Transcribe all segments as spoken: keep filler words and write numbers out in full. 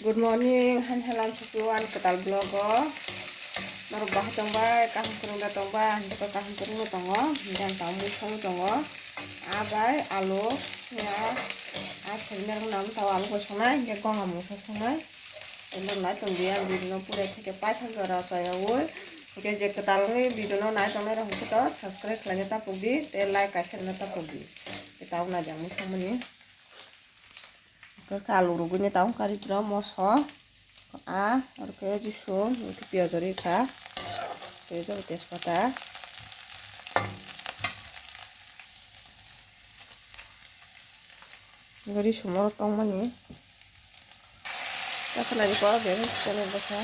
Good morning, han halam suku an kwtal vlog o. Norok bahai tongbai, kaham kwrwng da tongbai, ang joto kaham kwrwng no tongo. Hingke ang tamo mui songwi tongo. A bai alu, ya, a sengner nam tao alu bai songnai, hingke gong amu songnai. Endo nai tong dia, video no pura theke paithak jora chayawi. Hingke je kwtal wngwi video no nai tongnai rok hingke to subscribe khlaina tapuk di, tei like kaisa rwna tapuk di. Tei tao naijak mui songmani. Hingke kalu rwgwini tamo kari pura moso. A, aro khe jisu, hingke piyaj rikha. Tei joto tejpata. Gari sumoro tongmani. Takha nai ko, bebak channel bwsa.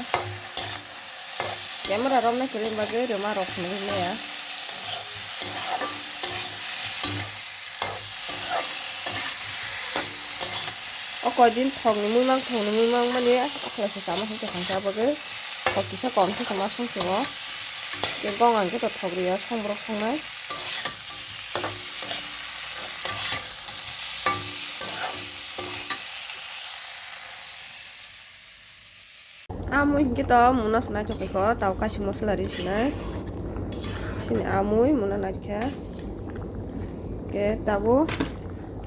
Camera romna kwrwi bagwi rwma rok phunugwi maya. O koi din thokni muimang, thokni muimang mani, o khlai se chama hwn tongkha bagwi. Thok kisa kom se tongma song tongo. Tei gong ang khe to thok ria, song borok songnai. Amo hinkhe to muna se naithok khe ko, tao kaisa mosola ri sinai. Sini amui muna naikha. Ke tabo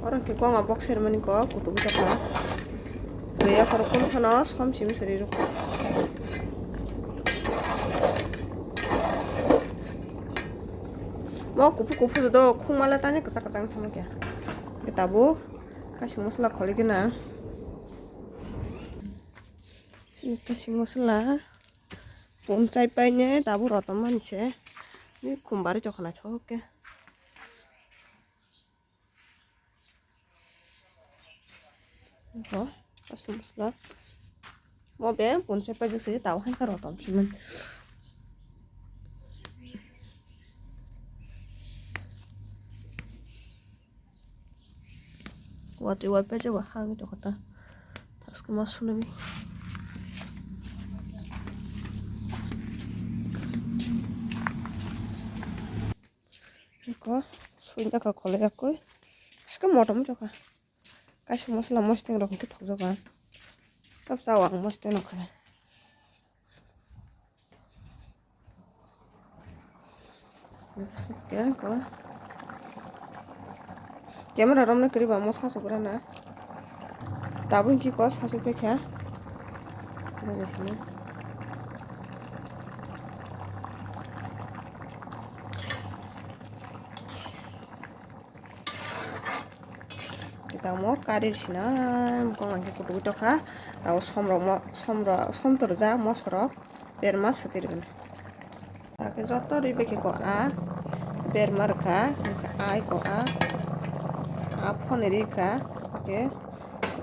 oro khe konga bok sermani ko kutuk jaka. Tei akhoro kono phano som simi sari rukha. Mo kuphur kuphur do khungmala tani kwchak kwchak thangma khe. Ke tabo kaisa mosola kholi gana. Sini kaisa mosola. Pon chai paine tabuk rotom manse. Ni khum bari jokha naithok khe. Bo kaisa mosola. Mo be pon chai paijak se tabuk hankhe rotom phiman. Watwi waipaijak bo hangwi tongkha ta. Taskhe ma sulaimani. Eko suina ka kholai yakwi. Aske motom jokha. Kaisa mosola mostheng rok hwnkhe thokjak ang. Sab sao ang mostheng rok khe. Camera romna kwrwi ba mo sasuk rana. Tabuk ki ko sasuk pekha. Tamo kari sina mokol nangkhe kutuk tokha. Tamo somrok mo somrok somtor ja mosorok. Berma swtwi rwgwna. Hakhe joto rwi bai khe ko a berma rwkha, ai ko a, a phone rikha, hakhe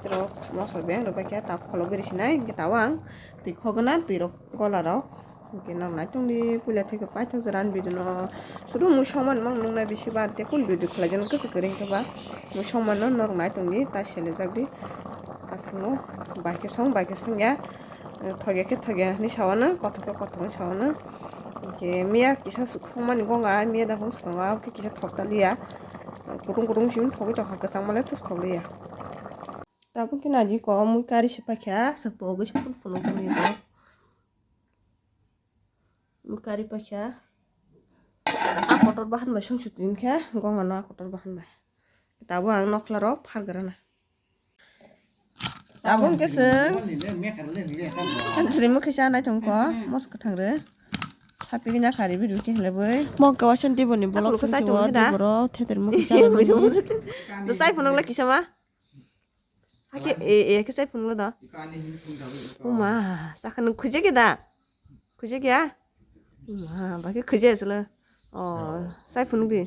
joto moso beng rwbai khe ta kholo beri sinai, hinkhe tabuk ang twi khogwna, twi rok gola rok, hinkhe nok naitung di puila thik paithak jora ni video no sudu mui songmani mang nuknai bisi ba tei kun video khlai jani kwchwk kwrwi hinkhe ba mui songmano norok naitung di ta selejak di aswkno bai khe song bai khe songya. Thogya khe thogya hinwi sawano, kothok khe kothok hinwi sawano. Hinkhe miya kisa sukhwngmani gonga, miya daphang swkango, abokhe kisa thokta liya. Kutung kutung simi thogwi tongkha, kwchangma le thos thok liya. Tabuk khe naidi ko mui kari se paikha, se pogwi se phunuk phunuk wngwi tongo. Mui kari paikha. A kotor bahan bai songsuti hinkhe, gongano a kotor bahan bai. Tabuk ang nokla rok phargrana. Tabuk hwnkhe chwng thethri mukhe cha nai tongkho, mos kwthang rw. Hapigwi nya kha rw, bini khe hinlai bwi. Mo kawasan tiboni bolok song siwo, tiboro thethri mukhe cha nai mani. Do chai phunukla kisa ma? Hakhe e, e khe chai phunukla do. Uma, sakha nung khujekya da? Khujekya? Uma, bakhe khujekya chwla. O, chai phunukdi.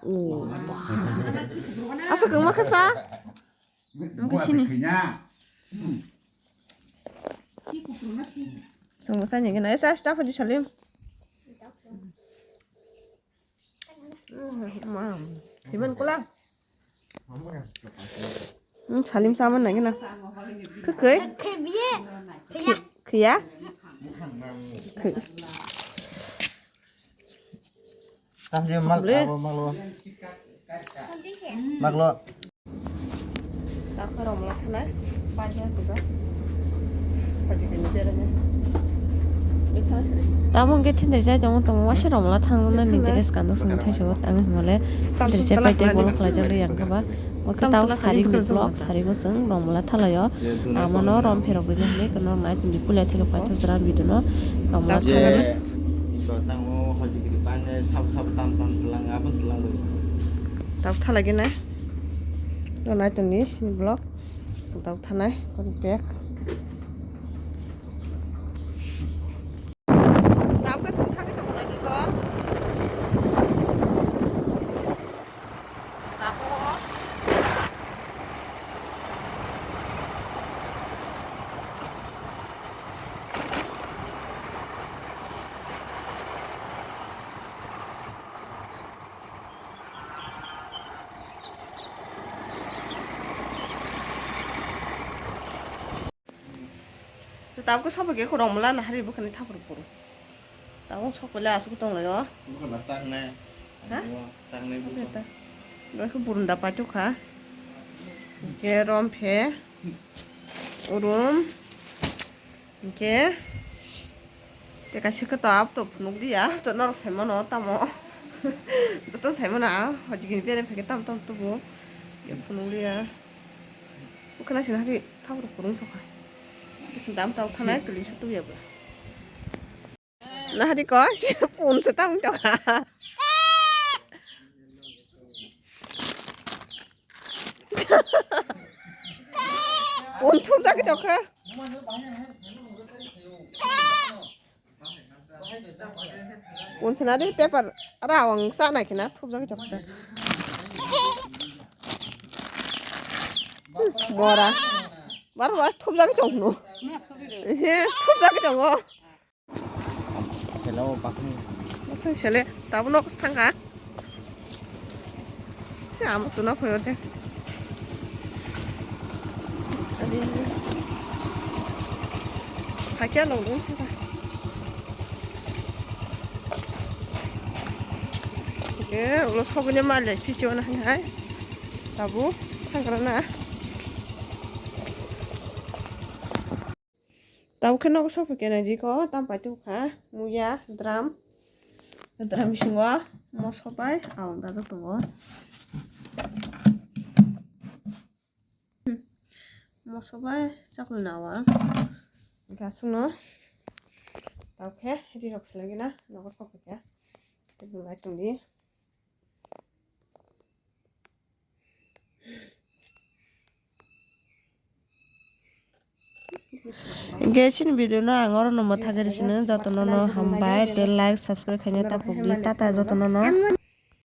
O, ba. Asa kwma khe sa? Ang khe sini. Chwng bwsai ni gana. Esa, esa, phaidi Salim. Himan kula. Hmm, Salim sama nai gana. Khe, khe. Khe biye. Khe ya. Khe ya? Khe. Tah dia mal, Beli. Apa, maglo. Maglo. Takha rok mala thanai. Tamo hwnkhe thindri jai tongo, tongo waisa romla thangjaknai ni dress kanjak song thaisao tang hwnmale thindri jai paitwi bolong khlaijak le yang khe ba. Oke tamo tao sari ni vlog sari bo chwng romla thalaio. Amono rom pherok rwna hwnwi kono nai tongdi puila theke paithak jora video no romla thalaio. Tamo hojigiri bangkhe sabo sabo tam tam twlang abo twlang rw. Tamo thalai gina. No nai tongdi sini vlog. Sini tamo thanai kon pek. Tamo ke sini thani tamo lagi ko. Tamo. Tabuk sobo ke khorang mula na hari bukhani thapur puru. Tabuk sok pele asuk tong layo. Bukhana chaknai. Ha? Chaknai bukhana. Bai khe burunda paithok kha. Ke rom phe. Urum. Hingke te kaisa khe to abo to phunuk liya, to norok sai mano tamo. Joto sai mano a, hojigini bereng phaikhe tam tam tubu. Hingke phunuk liya. Bukhana sina hari tabuk kurung thokha. Kisa dam tabuk thanai tulim sa tuya bla. Nahari ko, pun se tam thokha. Pun thum jagwi tongkha. Pun sina di paper rawang sa nai khina thum jagwi tongkha. Bora. Bar bar thum jagwi tongno. He, thum jagwi tongo. Sela o bakni. Masang sele, tabuk nok thangkha. Se amo tuna phoyo de. Adi. Hakya lo dong thangkha. Ke ulo sogni male pichona hai. Tabuk thangkra na. Tabuk khe nogo sokphaikhe naijiko, tam paitokha, muya, drum. Drum bisingo moso bai aung dajak tongo. Moso bai chakli nawa. Gasungno. Tabuk khe rirok selengina, nogo sokphaikha. Tei bunglai tongdi. Hingke chini video no ang oro no mwthagwi rw sino, jotono no hambai tei like, subscribe khaina ta pokdi, tata jotono no.